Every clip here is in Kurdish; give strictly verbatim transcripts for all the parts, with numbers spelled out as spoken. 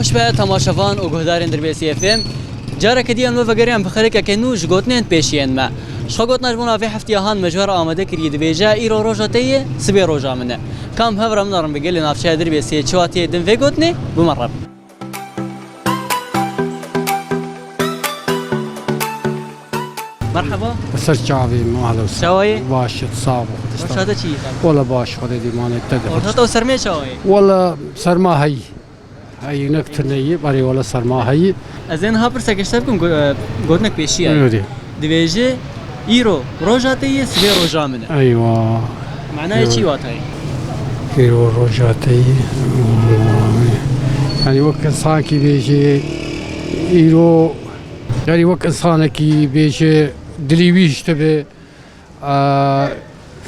Baş be temaşevan û guhdarên Dirbêsiyê F M. Careke dî em li we vegeriyan bi xelekeke nû ji gotinên pêşiyên me. Ji xwe gotina ji bona vê heftiya han me ji we re amade kiriye, dibêje, îro roja te ye, sibê roja min e. Kam hev re min re bi gelê navçeya Dirbêsiyê çi watiye din vê gotinê, bi me re bin. Merhaba. Ser çavê min, ahla û sahla. Çawa yî? Baş, sağ ol. Rojhate çi yî? Wala baş, Xwedê dîmanê te de. Rojhate û sermê çawa yî? Wala serma heyî. Heyî nek tune yî, berê wala serma heyî. Ez ê niha pirseke ji te bikim, go-, e, gotinek pêşiya yî. Öyle. Dibêje, îro roja te yê, sibê roja min e. Eywa. Manayê çi, eywa, watayê? Îro roja te yê. Yani wek insankî bêje, îro Yani wek insanekî bêje, dilî wî hiştibe, a,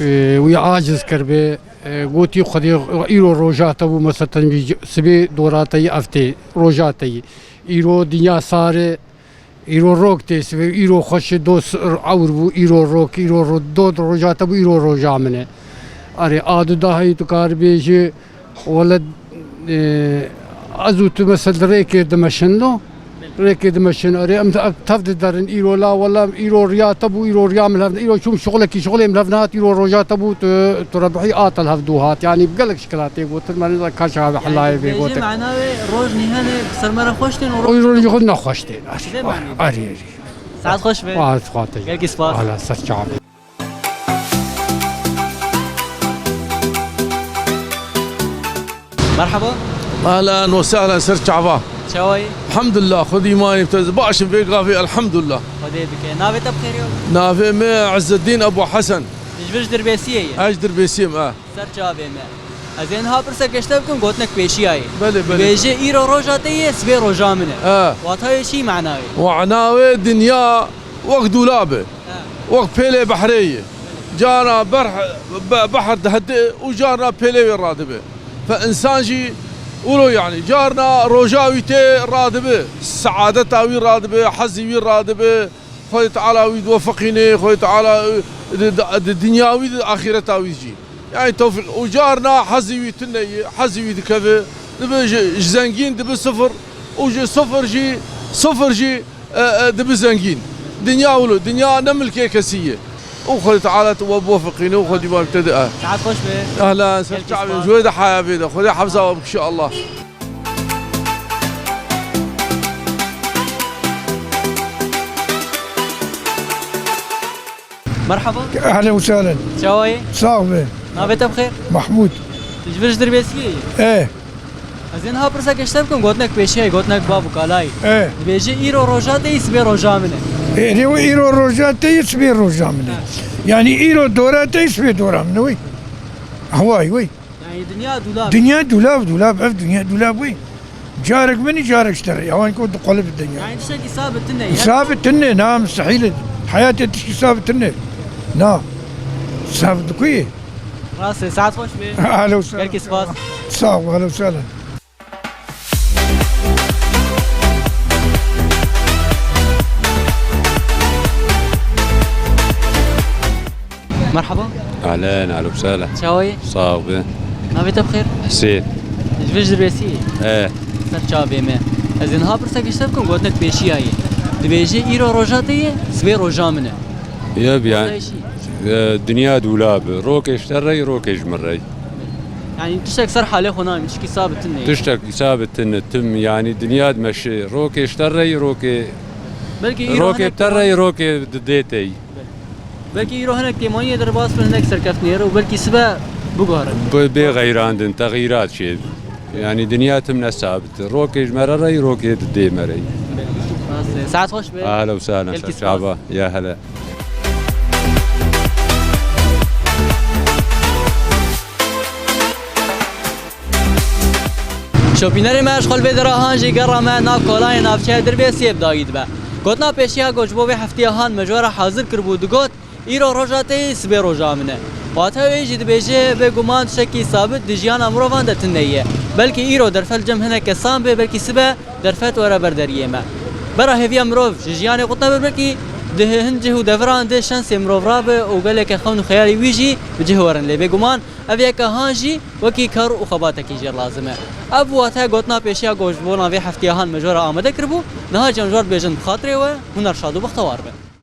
e, wî aciz kiribe, e, gotî, Xwedê, îro roja te bû, meselen, sibê dora te yî, ev tê, roja te yî. Îro dinya sar e, îro rok tê, sibê îro xweş e, do s-, ewr bû, îro rok, îro ro-, do roja te bû, îro roja min e. Erê, a du dahî tu kar bêjî, Wele, e, ez û tu mesela rêkê dimeşin lo. Rêkê dimeşin, erê, em ev tev diderin, îro la, wele, îro riya te bû, îro riya min hev, îro çûm şixulekî, şixulê min hev nehat, îro roja te bû, tu, tu rebihî a te li hev dû hat. Yani gelek şikila tê gotin, me nizan kaşa ve helayê vê gotin. Mana wê roj nîhanê ser me re xweş tên û roj... O roj xwe nexweş tên. Erê, erê. Saet xweş be. Saet xweş. Gelkî spas. Ala ser çavê. Merhaba. Ehlen ve sehlen, ser çava. Çawa yî? Elhamdulillah, Xwedî îmanê te, baş im vê gavê, elhamdulillah. Xwedê bike. Navê te bi xêrê? Navê me Izzeddîn Ebu Hesen. Ji vir ji Dirbêsiyê yî? Ez ji Dirbêsiyê me. Ser çavê me. Ez ê niha pirseke ji te bikim, gotinek pêşiya yî. Belê, belê. Dibêje, îro roja te yê, sibê roja min e. He. Wata wê çi, mana wê? Mana wê dinya wek dûlab e. He. Wek pêlê behrê ye. Cara berh-, be-, behr dihede û cara pêlê wê radibe. Fe însan jî wilo yani. Carna roja wî tê radibe, seadeta wî radibe, hezî wî radibe. Xwedê Teala wî diwefeqîne, Xwedê Teala, e, di, di, di dinya wî, di axîreta wî jî. Yani tewfîq. Û carna hezî wî tune ye, hezî wî dikeve, dibe ji, ji zengîn dibe sifir, û ji sifir jî, sifir jî, e, e, dibe zengîn. Dinya wilo, dinya ne milkê kesî ye. Û Xwedê Teala te we biwefeqîne û Xwedî îmanê te de, e. Saet xweş be. Ehlen, ser çavê, ji wê de haya vê de. Xwedê hefza we bike, inşallah. Merhaba. Ehlen û sehlen. Çawa yî? Sax be. Navê te bi xêr? Mahmûd. Tu ji vir ji Dirbêsiyê yî? E. Ez ê niha pirseke ji te bikim, gotinek pêşiya yî, gotinek bav û kala yî. E. Dibêje, îro roja te yî, sibê roja min e. Erê, wê îro roja te yî, sibê roja min e. He. Yani îro dora te yî, sibê dora min e, wê. Heway, wê. Yani dinya dûlab. Dinya dûlab, dûlab, ev dinya dûlab wê. Carek min, carek ji te re. Ewan ku diqolib dinya. Yani tiştekî sabit tune ye. Sabit tune, na, mustehîl e. Heyatê tişkî sabit tune. Na. Sabit ku ye? Rast e, saet xweş be. Ehlen û sehlen. Gelkî spas. Sağ ol, ehlen û sehlen. Merhaba. Ehlen, ehlen û sehlen. Çawa yî? Sax be. Navê te bi xêr? Husên. Ji vir ji Dirbêsiyê yî? E. Ser çavê me. Ez ê niha pirseke ji te bikim, gotinek pêşiya yî. Dibêje, îro roja te ye, sibê roja min e. Yeb yani, e, dinya dûlab e. Rokê ji te re yî, rokê ji min re yî. Yani tiştek ser halê xwe nayê, tiştekî sabit tune ye. Tiştekî sabit tune, tim, yani dinya dimeşe. Rokê ji te re yî, rokê, belkî îro rokê hinek te re yî, rokê di dê te yî. Belkî îro hinek têmaniyê derbas bin, hinek serkeftinê re û belkî sibe biguherin. Bê, bê xeyrandin, texîrat çê. Yani dinya tim ne sabit. Rokê ji me re re yî, rokê di dê me re yî. Rast e. Saet xweş be. Ehlen û sehlen, ser çava. Ya hele. Şopînerê me ji xwe li vê dera han jî gera me nav kolayê navçeya Dirbêsiyê bi dawî dibe. Gotina pêşiya ku ji bo vê heftiya han me ji we re hazir kiribû digot, îro roja te yî, sibê roja min e. Wate wê jî dibêje, bêguman tiştekî sabit di jiyana mirovan de tune ye. Belkî îro derfet li cem hinek kesan bê, belkî sibe derfet were ber deriyê me. Bera hêviya mirov ji jiyanê qut nebe, belkî Di hin cih û deviran de şensê mirov rabe û geleke xewn û xeyalê wî jî bi cih werin. Lê bêguman ev yeka han jî wekî kar û xebatekî jê lazim e. Ev wate gotina pêşiya ku ji bona vê heftiya han me ji we re amade kiribû. Niha jî em ji we re dibêjin bi xatirê we, huner şad û bextewar bin.